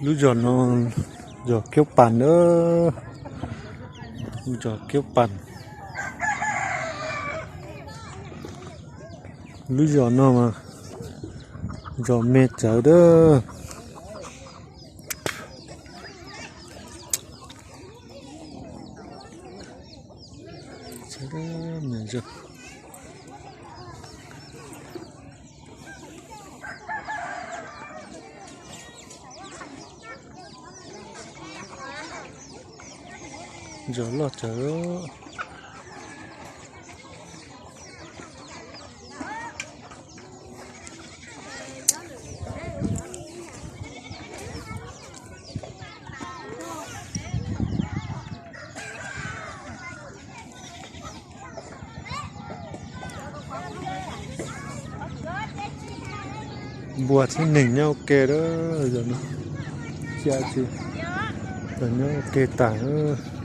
ລູກຢອກນ້ອງ ຢອກກ້ຽວປັນເດີ້ ຢອກກ້ຽວປັນ ລູກຢອກນ້ອງມາ ຢອກແມ່ເຈົ້າເດີ້. ໃສ່ເດີ້ແມ່ເຈົ້າ ຢອກຫຼອດເຈົ້າ. ບວດທີ່ໜຶ່ງຍາວແກ່ເດີ້ ເຈົ້າເນາະ ເຈົ້າຊິ ຍາວແກ່ຕາຍເດີ້.